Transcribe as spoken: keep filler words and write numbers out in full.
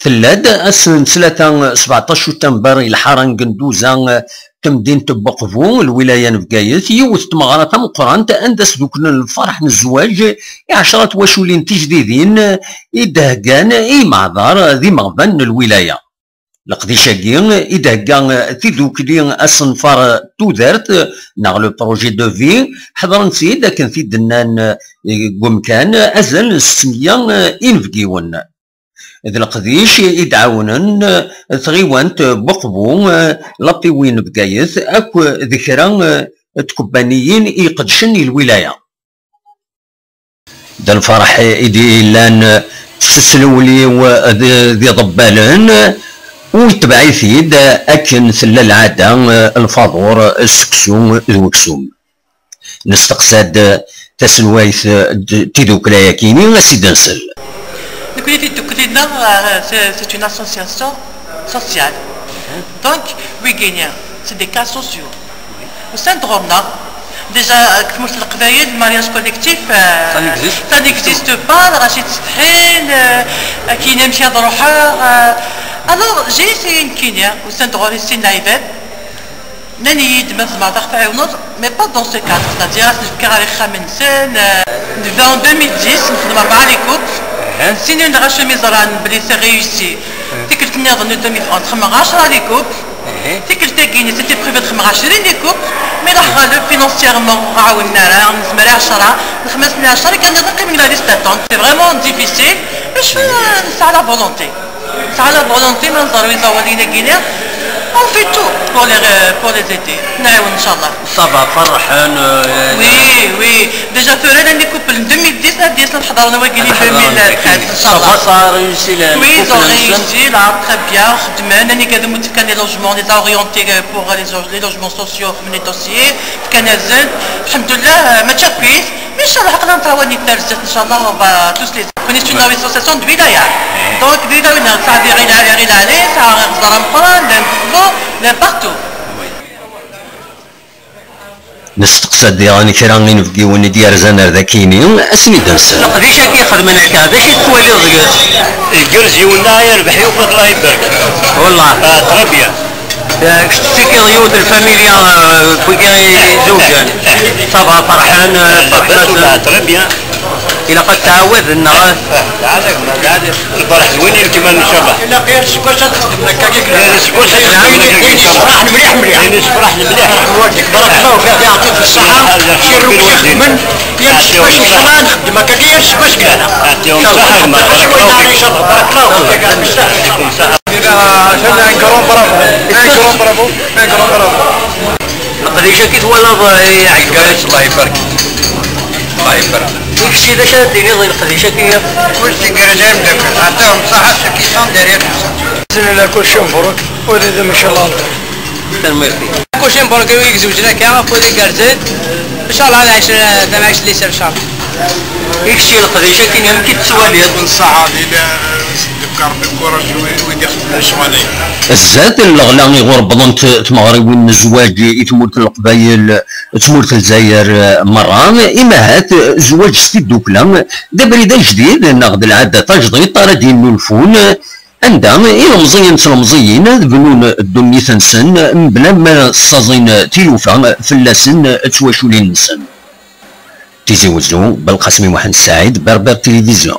Tella-d ass n ttlata sebɛeṭṭac utember i lḥara n Genduza, temdint n Buqbu, lwilaya n Bgayet, yiwet n tmeɣra tameqqrant anda sduklen lferḥ n zzwaǧ i ɛecra twaculin tijdidin i d-heggan i yimeɛḍar d imeɣban n lwilaya. Leqdic-agi i d-hegga tidukli asenfar n tudert neɣ le projet de vie, ḥeḍren-tt-id akken t-id-nnan deg umkan azal n settmeyya inebgiwen. D leqdic i d-ɛawnen tɣiwant n Buqbu, Laṭiwin Bgayet akk d kra n tkubbaniyin i iqedcen i lwilaya. D lferḥ i d-yellan s tselwliw d, d iḍebbalen, u itbeɛ-it-id akken tella lɛada, lfaḍur, seksu d weksum. Nesteqsa-d taselwayt n tidukla-yagi-ni, a s-id-nsel. Nekkni tidukli-nneɣ, euh, c'est, c'est une association sociale. Donc, wigini, c'est des cas sociaux. Usan-d ɣur-neɣ. Déjà, deg tmurt n Leqbayel, mariage collectif, euh, ça n'existe pas, lɣaci ttsetḥin, euh, akken amek ad ruḥeɣ, euh. Alors, j'ai essayé nekkini, usan-d ɣur-i sin lɛibad. Nnan-iyi-d ma tzemreḍ ad ɣ-tɛiwneḍ, mais pas dans ce cadre, c'est-à-dire ad ten-fkeɣ ɣer ixxamen-nsen. Euh, déjà en deux mille dix, nexdem rebɛa les couples. Sin-nni lɣaci mi ẓran belli c'est réussi, tikkelt nniḍen n deux mille onze xedmeɣ ɛecra les couples. Tikkelt-agi-nni, c'était prévu ad xedmeɣ ɛecrin les couples, mais laḥ ɣaleb financièrement ur ɣ-ɛawnen ara, nezmer i ɛecra, nexdem-asen ɛecra, kan nniḍen qqimen deg la liste d'attente. C'est vraiment difficile, mais je fais, euh, nesɛa la volonté. Nesɛa la volonté, ma nẓer wid awalen-agi-nni, on fait tout pour les, pour les aider. Nɛiwen, inchallah. Ça va, ferḥen, euh, Oui, oui. Déjà, tura, les couples n deux mille dix, ad d-yasen ad ḥeḍren wagi-nni n deux mille treize, inchallah. Ça va, ça a réussi, les couples-nsen? Oui, ils ont réussi, là, très bien. Xedmen, anigad umi d-fkan les logements, les a orientés, euh, pour les, les logements sociaux, xedmen les dossiers, fkan-asen-d. Alḥemdullah, euh, mačči akk-it, mais inchallah, aql-aɣ nettɛawan-it ar zdat, inchallah, on va tous les aider. Nekkni c'est une association de wilaya. Donc, d wilaya, nesɛa di Ɣila, Ɣila Ɛli, nesɛa Ɣer Ẓer Ameqqran, llan Buqbu, llan partout. Nesteqsa-d diɣen kra inebgiwen i d-yerzan ar daki-ni, a sen-id-nsel. Leqdic-agi xedmen akka, d acu i tettwaliḍ deg-s? Igerrez yiwen-nni yerbeḥ yakk, Allah ibarek. Wallah. Ah, très bien. Eh, kečč tettikiḍ yiwet n lfamilya, eh, n wigi izewǧen. Ça va, ferḥen, eh, ferḥen-asen. Très bien. Ilaq ad tɛawed, neɣ? Lferḥ d win yelkiman, inchallah. Ilaq yal aseggas ad txedmem akka. Yal aseggas ad txedmem akka. Ayen yessefraḥen mliḥ mliḥ. Ayen yessefraḥen mliḥ. Barakallahu fiik, yeɛṭik ṣṣeḥḥa. Kra n wid ixedmen, yal aseggas inchallah ad nxeddem akka, yal aseggas kan. Yeɛṭikum ṣṣeḥḥa, barakallahu fiik. Inchallah, barakallahu fiik. Yeɛṭikum ṣṣeḥḥa. Atan un grand bravo, un grand bravo, un grand bravo. Leqdic-agi twalaḍ, eh, iɛegga-d. Allah ibarek. Allah ibarek. I kečč, d acu ara d-tiniḍ i leqdic-agi? Kullec igerrez ay ameddakel. Ɛṭahum ṣṣeḥḥa, ceux qui sont derrière tout ça. Bismillah, kullec mebruk. Ur d-, ma sha Allah. Tanemmirt. Kullec mebruk i wid izewǧen akka, afud igerrzen. Inchallah, ad nɛic, eh, tamɛict n liser, inchallah. I kečč, leqdic-agi, amek i t-tettwaliḍ? Ṣṣeḥḥa, di la-, Deg Ṛebbi encourage wid ixeddmen lecɣal-agi. Zdat n leɣla i ɣur-wwḍent tmeɣriwin n zzwaǧ i tmurt n Leqbayel, tmurt n Lezzayer, eh, merra, imahat, eh, zzwaǧ s tiddukla d abrid ajdid neɣ d lɛada tajdiṭ ara d-yennulfun, anda ilemẓiyen d tlemẓiyin ad bnun ddunit-nsen mebla ma ssaẓin tilufa fell-asen d twaculin-nsen. Tizi Wezzu, Belqasem Muḥend Saɛid, Berber Télévision.